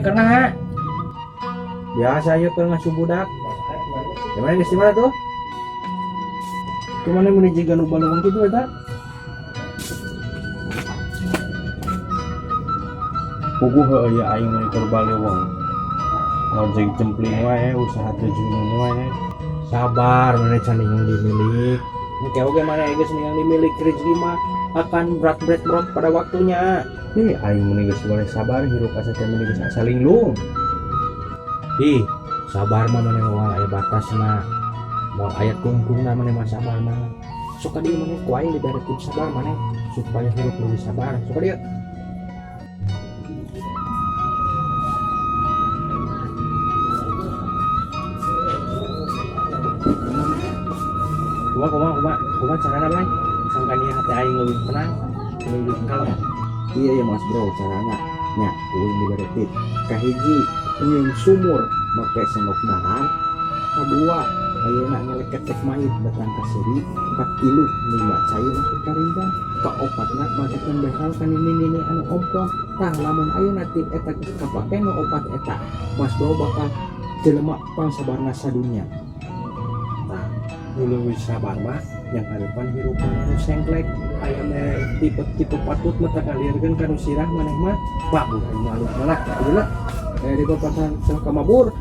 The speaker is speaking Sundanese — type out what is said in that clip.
Keur naha? Biasa ieu keur ngasuh budak. Gimana, geus di mana tuh? Kumaha mun jiga nu baleweng kitu eta? Puguh heueuh ya aing mun keur baleweng. Ngojek jempling wae, usaha teu junun wae. Sabar, mana can yang dimilik. Oke oke, mana geus yang dimilik, rezeki mah akan berat berat berat pada waktunya. Ih, aing mun geus boleh sabar, hirup asa teh mun geus asa linglung. Ih, sabar mah mana moal aya batasna. Moal aya tungtungna mana mah sabar mah. Sok ka dieu maneh, ku aing dibere tips sabar maneh supaya hirup lebih sabar. Sok ka dieu. Kumaha, kumaha, kumaha, kumaha carana, Bray? Sangkan ieu hati aing leuwih tenang, leuwih kalem. Iya ya, Mas Bro, carana nya uing dibere tip. Kahiji, nyieun sumur make sendok dahar. Kadua, ayeuna ngelek ketek mayit batang kaseuri. Katilu, nimba cai make karinjang. Kaopatna, makekeun behel ka nini-nini anu ompong. Tah, lamun ayeuna tip eta geus kapake nu opat eta, Mas Bro bakal jelema pangsabarna sadunya. Tah, nu leuwih sabar mah yang harapan hirup maneh nu sengklek aya mere tipe-tipe patut mah tak ngalirkeun ka nu sirah maneh mah mabur. Aing mah alus malah ayeuna aya di papatan ka mabur.